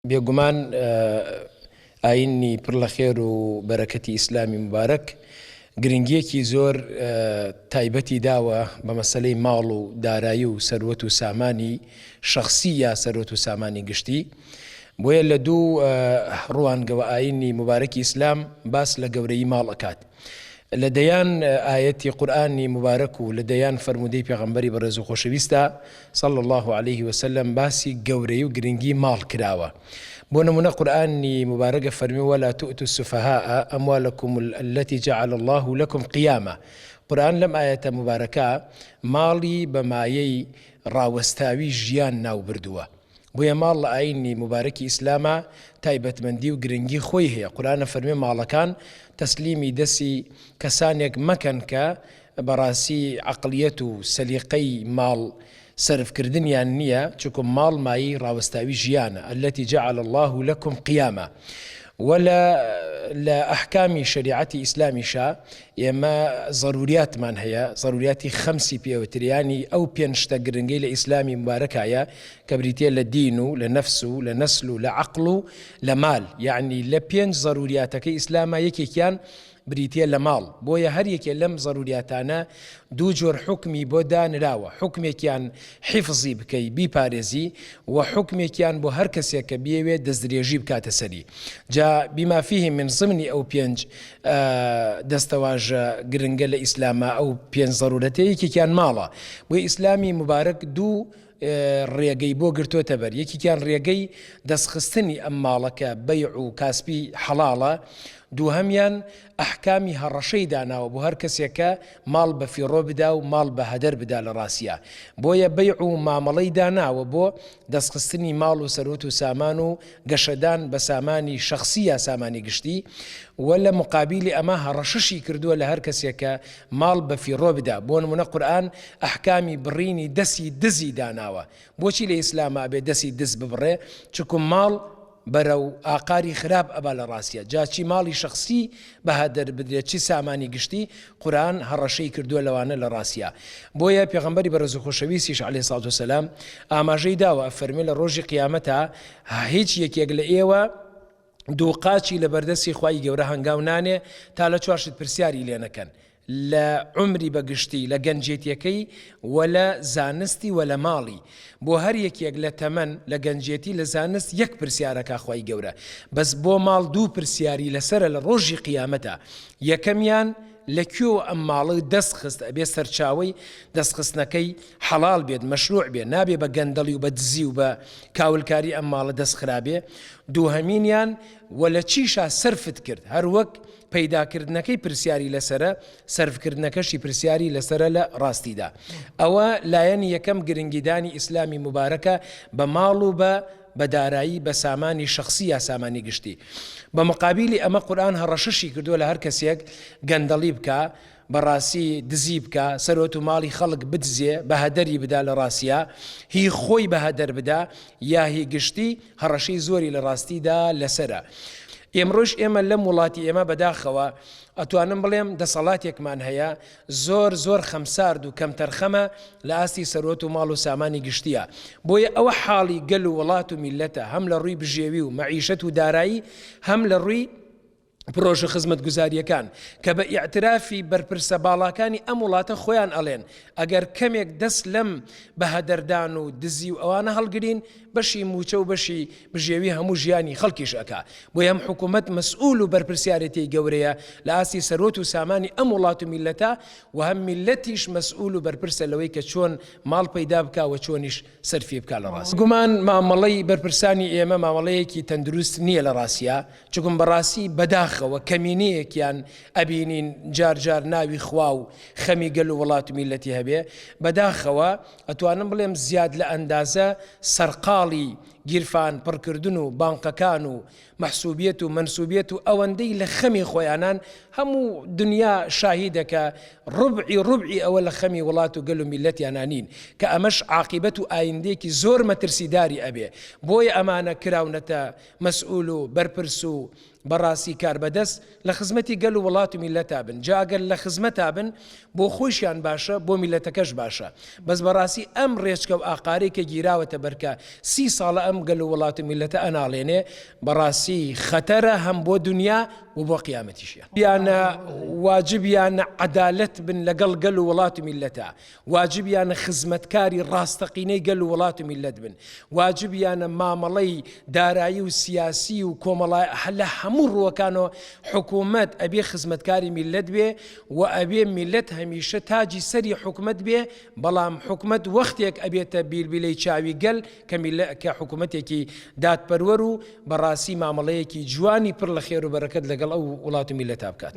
بێگومان ئاینی پڕ لە خێر و بەرەکەتی ئیسلامی موبارەک گرنگیەکی زۆر تایبەتی داوە بە مەسەلەی ماڵ و دارایی و سەروەت و سامانی شەخسی یا سەروەت و سامانی گشتی بۆیە لە دوو ڕوانگەوە ئاینی موبارەکی ئیسلام باس لە گەورەی ماڵ ئەکات. لە دەیان ئایەتی قورئانی موبارەک و لە دەیان فەرموودەی پێغەمبەری بەڕێز و خۆشەویستا صلی اللە علیه وسلم باسی گەورەی و گرنگی ماڵ کراوە. بۆ نموونە قورئانی موبارەک ئەفەرموێ ولا تؤتوا السفهاء اموالکم التی جعل اللە لکم قیاما قورئان لەم ئایەتە موبارەکە ماڵی بە مایەی ڕاوەستاوی ژیان ناوبردووە. بۆیە ماڵ لە ئایینی موبارەکی ئیسلاما تایبەتمەندی و گرنگی خۆی هەیە، قورئان ئەفەرموێ ماڵەکان تەسلیمی دەسی کەسانێک مەکەن کە بەڕاستی عەقڵیەت و سەلیقەی ماڵ سەرف کردنیان نییە، چونکە ماڵ مایەی ڕاوەستاوی ژیانە، التی جعل اللە لکم قیاما، وە لە لە ئەحکامی شەریعەتی ئیسلامیشا ئێمە زەروریاتمان هەیە، زەروریاتی خەمسی پێوترێ، یانی ئەو پێنج شتە گرنگەی لە ئیسلامی موبارەکایە کە بریتیە لە دین و لە نەفس و لە نەسل و لە عەقڵ و لە مال، یەعنی لە پێنج زەروریاتەکەی ئیسلاما یەکێکیان بریتیە لە ماڵ، بۆیە هەر یەکێ لەم زەروریاتانە دوو جۆر حوکمی بۆ دانراوە، حوکمێکیان حیفزی بکەی، بیپارێزی، وە حوکمێکیان بۆ هەر کەسێک کە بیەوێ دەستدرێژی بکاتە سەری. جا بما فیه من ضمنی ئەو پێنج دەستەواژە گرنگە لە ئیسلاما ئەو پێنج زەرورەتە یەکێکیان ماڵە. بۆیە ئیسلامی موبارەک دوو ڕێگەی بۆ گرتۆتە بەر، یەکێکیان ڕێگەی دەستخستنی ئەم ماڵە کە بەیع و کاسپی حەڵاڵە، دووهەمیان ئەحکامی هەڕەشەی داناوە بۆ هەر کەسێک کە ماڵ بە فیڕۆ بدا و ماڵ بە هەدەر بدا لە ڕاستیا بۆیە بەیع و مامەڵەی داناوە بۆ دەستخستنی ماڵ و سەروەت و سامان و گەشەدان بە سامانی شەخسی یا سامانی گشتی و لە مقابیلی ئەمە هەڕەشەشی کردووە لە هەر کەسێک کە ماڵ بە فیڕۆ بدا بۆ نمونە قورئان ئەحکامی بڕینی دەسی دزی داناوە بۆچی لە ئیسلاما ئەبێ دەسی دز ببڕێ چونکو ماڵ بەرەو ئاقاری خراپ ئەبا لە ڕاستیا جا چی ماڵی شەخسی بە هەدەر بدرێت چی سامانی گشتی قورئان هەڕەشەی کردووە لەوانە لە ڕاستیا بۆیە پێغەمبەری بەڕێز و خۆشەویستیش علیە سڵات وسلام ئاماژەی داوە ئەفەرمێ لە ڕۆژی قیامەتا هیچ یەکێک لە ئێوە دوو قاچی لە بەردەستی خوای گەورە هەنگاو نانێ تا لە چوار شت پرسیاری لێ نەکەن لە عومری بە گشتی، لە گەنجێتیەکەی و لە زانستی و لە ماڵی. بۆ هەر یەکێک لە تەمەن، لە گەنجێتی، لە زانست یەک پرسیارەکا خوای گەورە. بەس بۆ ماڵ دوو پرسیاری لەسەرە لە ڕۆژی قیامەتا. یەکەمیان، لە کوێوە ئەم ماڵەت دەست خست ئەبێ سەرچاوەی دەست خستنەکەی حەڵاڵ بێت، مەشروع بێ، نابێ بە گەندەڵی و بە دزی و بە کاولکاری ئەم ماڵە دەست خرابێ. دووهەمینیان، وە لە چیشا سەرفت کرد؟ هەر وەک پەیداکردنەکەی پرسیاری لەسەرە، سەرفکردنەکەشی پرسیاری لەسەرە لە ڕاستیدا. ئەوە لایەنی یەکەم گرنگیدانی ئیسلامی موبارەکە بە ماڵ و بە بە دارایی بە سامانی شەخسی یا سامانی گشتی. بە مقابیلی ئەمە قورئان هەڕەشەشی کردووە لە هەر کەسێک گەندەڵی بکا، بە ڕاستی دزی بکا، سەروەت و ماڵی خەڵک بدزێ، بە هەدەری بدا لە ڕاستیا هی خۆی بە هەدەر بدا یا هی گشتی، هەڕەشەی زۆری لە ڕاستیدا لەسەرە. ئێمڕۆش ئێمە لەم وڵاتی ئێمە بەداخەوە ئەتوانم بڵێم دەسەڵاتێکمان هەیە زۆر زۆر خەمسارد و کەمتەرخەمە لە ئاستی سەروەت و ماڵ و سامانی گشتیە. بۆیە ئەوە حاڵی گەل و وڵات و میللەتە هەم لە ڕووی بژێوی و مەعیشەت و دارایی هەم لە ڕووی پرۆژە خزمەتگوزارییەکان کە بە ئیعترافی بەرپرسە باڵاکانی ئەم وڵاتە خۆیان ئەڵێن ئەگەر کەمێک دەست لەم بەهەدەردان و دزی و ئەوانە هەڵگرین بەشی مووچە و بەشی بژێوی هەموو ژیانی خەڵکیش ئەکا بۆیە ئەم حکوومەت مەسئول و بەرپرسیارێتیی گەورەیە لە ئاستی سەروەت و سامانی ئەم وڵات و میللەتە و هەم میللەتیش مەسئول و بەرپرسە لەوەی کە چۆن ماڵ پەیدا بکا و چۆنیش سەرفی بکا لە ڕاستی. گومان مامەڵەی بەرپرسانی ئێمە مامەڵەیەکی تەندروست نییە لە ڕاستیا چونکم بەڕاستی بەداخەوە کەمینەیەکیان ئەبینین جار جار ناوی خوا و خەمی گەل و وڵات و میللەتی هەبێ بەداخەوە ئەتوانم بڵێم زیاد لە ئەندازە سەرقاڵی گیرفان پڕکردن و بانقەکان و مەحسوبیەت و مەنسوبیەت و ئەوەندەی لە خەمی خۆیانان هەموو دنیا شاهیدە کە ڕوبعی ڕوبعی ئەوە لە خەمی وڵات و گەل و میللەتیانا نین کە ئەمەش عاقیبەت و ئایندەیەکی زۆر مەترسیداری ئەبێ بۆیە ئەمانە کراونەتە مەسئول و بەرپرس و. بەڕاستی کاربەدەست لە خزمەتی گەل و وڵات و میللەتا بن، جا ئەگەر لە خزمەتا بن بۆ خۆیشیان باشە بۆ میللەتەکەش باشە، بەس بەڕاستی ئەم ڕێچکە و ئاقارەی کە گیراوەتە بەر کە سی ساڵە ئەم گەل و وڵات و میللەتە ئەناڵێنێ بەڕاستی خەتەرە هەم بۆ دونیا و بۆ قیامەتیشیان. یانە واجبیانە عەدالەت بن لەگەڵ گەل و وڵات و میللەتا، واجبیانە خزمەتکاری ڕاستەقینەی گەل و وڵات و میللەت بن، واجبیانە مامەڵەی دارایی و سیاسی و کۆمەڵا لە هەموو ڕووەکانەوە حکوومەت ئەبێ خزمەتکاری میللەت بێ و ئەبێ میللەت هەمیشە تاجی سەری حکومەت بێ، بەڵام حکومەت وەختێک ئەبێتە بیلبیلەی چاوی گەل کە میللە کە حکوومەتێکی دادپەروەر و بەڕاستی مامەڵەیەکی جوانی پڕ لە خێر و بەرەکەت لەگەڵ ئەو وڵات و میللەتا بکات.